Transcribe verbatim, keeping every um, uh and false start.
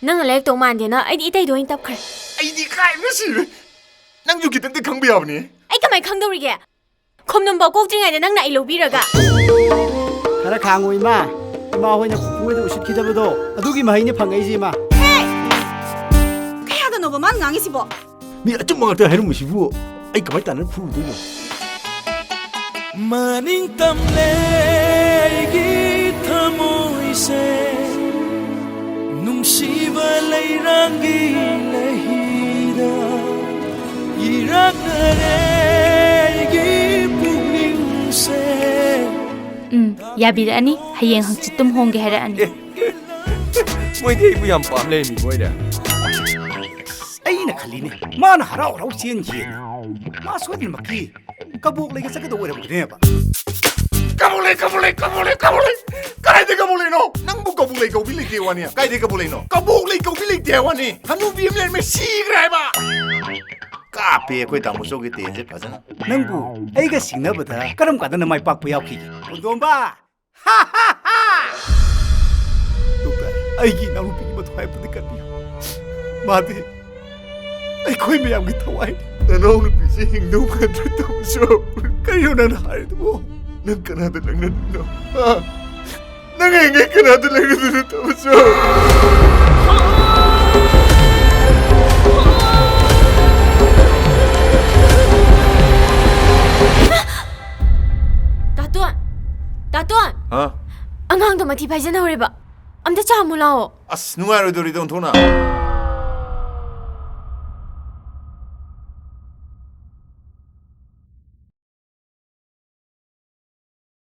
ꯅꯪꯅ ꯂꯩꯔꯛꯇꯧ ꯃꯥꯟꯗꯦꯅ ꯑꯩꯗꯤ ꯏꯇꯩꯗ ꯑꯣꯏꯅ ꯇꯞꯈ꯭ꯔꯦ꯫ ꯑꯩꯗꯤ ꯏꯀꯥꯏꯕꯅ ꯁꯤꯔꯦ꯫ ꯅꯪꯁꯨ ꯈꯤꯇꯪꯗꯤ ꯈꯪꯕ ꯌꯥꯕꯅꯦ꯫ ꯑꯩ ꯀꯃꯥꯏꯅ ꯈꯪꯗꯧꯔꯤꯒꯦ? ꯈꯣꯝꯅꯝꯕ ꯀꯣꯛꯇ꯭ꯔꯤꯉꯩꯗ ꯅꯪꯅ ꯑꯩ ꯂꯧꯕꯤꯔꯒ꯫ ꯈꯔ ꯈꯥꯡꯉꯨ ꯏꯃꯥ꯫ ꯏꯃꯥ ꯍꯣꯏꯅ ꯄꯨꯄꯨ ꯍꯣꯏꯗ ꯎꯁꯤꯠꯈꯤꯗꯕꯗꯣ, ꯑꯗꯨꯒꯤ ꯃꯍꯩꯅꯤ ꯐꯪꯉꯛꯏꯁꯦ ꯏꯃꯥ꯫ ꯀꯌꯥꯗꯅꯣꯕ ꯃꯥꯅ ꯉꯥꯡꯉꯤꯁꯤꯕꯣ? ꯃꯤ ꯑꯆꯨꯝꯕ ꯉꯥꯛꯇ ꯍꯥꯏꯔꯝꯕꯁꯤꯕꯨ ꯑꯩ ꯀꯃꯥꯏ ꯇꯥꯟꯅ ꯐꯨꯔꯨꯗꯣꯏꯅꯣ? ꯃꯅꯤꯡ ꯇꯝꯂꯦ ꯑꯩꯒꯤ ꯊꯃꯣꯏꯁꯦ, ꯅꯨꯡꯁꯤꯕ ꯂꯩꯔꯥꯡꯒꯤ ꯂꯩꯍꯤꯗ ꯏꯔꯥꯛꯅꯔꯦ ꯑꯩꯒꯤ ꯄꯨꯛꯅꯤꯡꯁꯦ꯫ ꯎꯝ, ꯌꯥꯕꯤꯔꯛꯑꯅꯤ꯫ ꯍꯌꯦꯡ ꯍꯪꯆꯤꯠ ꯇꯨꯝ ꯍꯣꯡꯒꯦ ꯍꯥꯏꯔꯛꯑꯅꯤ꯫ ꯑꯦ, ꯃꯣꯏꯗꯤ ꯑꯩꯕꯨ ꯌꯥꯝ ꯄꯥꯝ ꯂꯩꯔꯝꯃꯤ ꯃꯣꯏꯗ꯫ ꯑꯩꯅ ꯈꯜꯂꯤꯅꯦ, ꯃꯥꯅ ꯍꯔꯥꯎ ꯍꯔꯥꯎ ꯆꯦꯟꯈꯤꯅ꯫ ꯃꯥ ꯁꯣꯏꯗꯅꯃꯛꯀꯤ ꯀꯕꯣꯛ ꯂꯩꯒ ꯆꯠꯀꯗꯧ ꯑꯣꯏꯔꯝꯒꯅꯦꯕ꯫ ꯀꯕꯣꯛ ꯂꯩ, ꯀꯕꯣꯛ ꯂꯩ, ꯀꯕꯣꯛ ꯂꯩ, ꯀꯕꯣꯛ ꯂꯩ! ꯀꯗꯥꯏꯗ ꯀꯕꯣꯛ ꯂꯩꯅꯣ? ꯅꯪꯕꯨ ꯀꯕꯣꯛ ꯂꯩ ꯀꯧꯕꯤ ꯂꯩꯇꯦ ꯋꯥꯅꯤ꯫ ꯀꯥꯏꯗꯩ ꯀꯕꯣꯛ ꯂꯩꯅꯣ? ꯀꯕꯣꯛ ꯂꯩ ꯀꯧꯕꯤ ꯂꯩꯇꯦ ꯋꯥꯅꯤ꯫ ꯍꯅꯨꯕꯤ ꯑꯃ ꯂꯩꯔꯝꯃꯦ, ꯁꯤꯈ꯭ꯔꯦ ꯍꯥꯏꯕ꯫ ꯀꯥꯞꯄꯦ ꯑꯩꯈꯣꯏ ꯇꯥꯃꯣ ꯆꯧꯒꯤ ꯇꯦꯟꯁꯦ ꯐꯖꯅ꯫ ꯅꯪꯕꯨ ꯑꯩꯒ ꯁꯤꯡꯅꯕꯗ ꯀꯔꯝ ꯀꯥꯟꯗ ꯅꯃꯥꯏ ꯄꯥꯛꯄ ꯌꯥꯎꯈꯤꯒꯦ? ꯄꯨꯟꯗꯣꯝꯕ! ꯗꯣꯛꯇꯔ, ꯑꯩꯒꯤ ꯏꯅꯥꯎꯅꯨꯄꯤꯒꯤ ꯃꯊ꯭ꯋꯥꯏ ꯑꯝꯇꯗꯤ ꯀꯟꯕꯤꯌꯨ꯫ ꯃꯥꯗꯤ ꯑꯩꯈꯣꯏ ꯃꯌꯥꯝꯒꯤ ꯊꯋꯥꯏꯅꯤ꯫ ꯅꯅꯥꯎꯅꯨꯄꯤꯁꯦ ꯍꯤꯡꯗꯧ ꯃꯥꯟꯗ꯭ꯔꯦ, ꯇꯥꯃꯣꯆꯧ꯫ ꯀꯩꯅꯣ ꯅꯪꯅ ꯍꯥꯏꯔꯤꯗꯨꯕꯣ? ꯅꯪ ꯀꯅꯥꯗ ꯂꯛꯅꯗꯣꯏꯅꯣ? ꯍꯥ? ꯅꯪ ꯍꯌꯦꯡꯒꯩ ꯀꯅꯥꯗ ꯂꯛꯅꯗꯣꯏꯅꯣ, ꯇꯥꯃꯣꯆꯧ? ꯗꯥꯇꯣꯟ! ꯗꯥꯇꯣꯟ! ꯍꯥ? ꯑꯉꯥꯡꯗꯣ ꯃꯊꯤ ꯐꯥꯏꯖꯟꯍꯧꯔꯦꯕ꯫ ꯑꯝꯇ ꯆꯥꯝꯃꯨ ꯂꯥꯛꯑꯣ꯫ ꯑꯁ, ꯅꯨꯡꯉꯥꯏꯔꯣꯏꯗꯧꯔꯤꯗ, ꯑꯣꯟꯊꯣꯛꯅ꯫